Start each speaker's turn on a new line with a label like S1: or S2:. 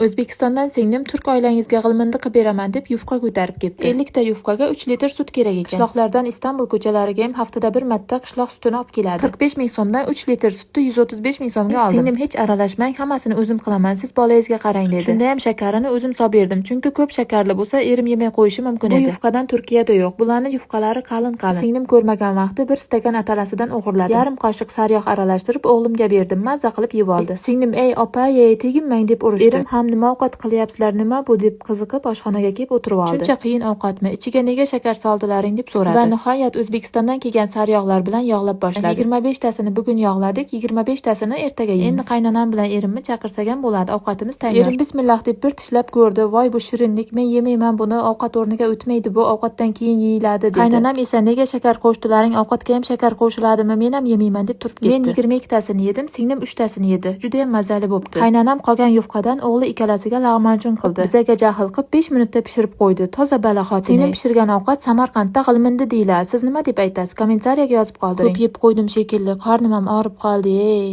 S1: O'zbekistondan singlim "Turk oilangizga g'ilmindi qilib beraman", deb yufka ko'tarib kelibdi. 50 ta yufkaga 3 litr sut kerak ekan. Qishloqlardan Istanbul ko'chalariga ham haftada bir marta qishloq sutini olib keladi. 45 ming so'mdan 3 litr sutni 135 ming so'mga oldim. Singlim "Hech aralashmang, hammasini o'zim qilaman, siz bolangizga qarang", dedi. Shunda ham shakarini o'zim solib berdim, chunki ko'p shakarli bo'lsa, erim yemay qo'yishi mumkin edi. Bu yufkadan Turkiyada yo'q. Bularni yufkalari qalin qalin. Singlim ko'rmagan vaqti bir stakan atalasidan o'g'irladim. Yarim qoshiq sariyog' aralashtirib o'g'limga berdim. Mazza qilib yeb oldi. Singlim "Ey opa, ey, teginmang", deb urishdi. Erim ham "Nima ovqat qilyapsizlar, nima bu?" deb qiziqib oshxonaga kelib o'tirib oldi. "Shuncha qiyin ovqatmi? Ichiga nega shakar soldilaring?" deb so'radi. Va nihoyat O'zbekistondan kelgan sariyog'lar bilan yog'lab boshladik. 25 tasini bugun yog'ladik, 25 tasini ertaga yeymiz. Endi qaynonam bilan erimni chaqirsak ham bo'ladi. Ovqatimiz tayyor. Erim "Bismillah" deb bir tishlab ko'rdi. "Voy, bu shirinlik, men yemayman buni, ovqat o'rniga o'tmaydi bu, ovqatdan keyin yeyiladi", dedi. Qaynonam esa "Nega shakar qo'shdilaring, ovqatga ham shakar qo'shiladimi, men ham yemayman", deb turib ketdi. Men 22 tasini yedim, singlim 3 tasini yedi. Juda ham mazali bo'pti. Qaynonam qolgan yufkadan o'g'li ikkalasiga lag'monjun qildi. Bizaga jahl qilib 5 minutda pishirib qo'ydi. Toza bala xotin. Singlim pishirgan ovqat Samarqandda g'ilmindi deyiladi. Siz nima deb aytasiz? Kommentariyaga yozib qoldiring. Ko'p yeb qo'ydim shekilli, qornim ham og'rib qoldi, ey.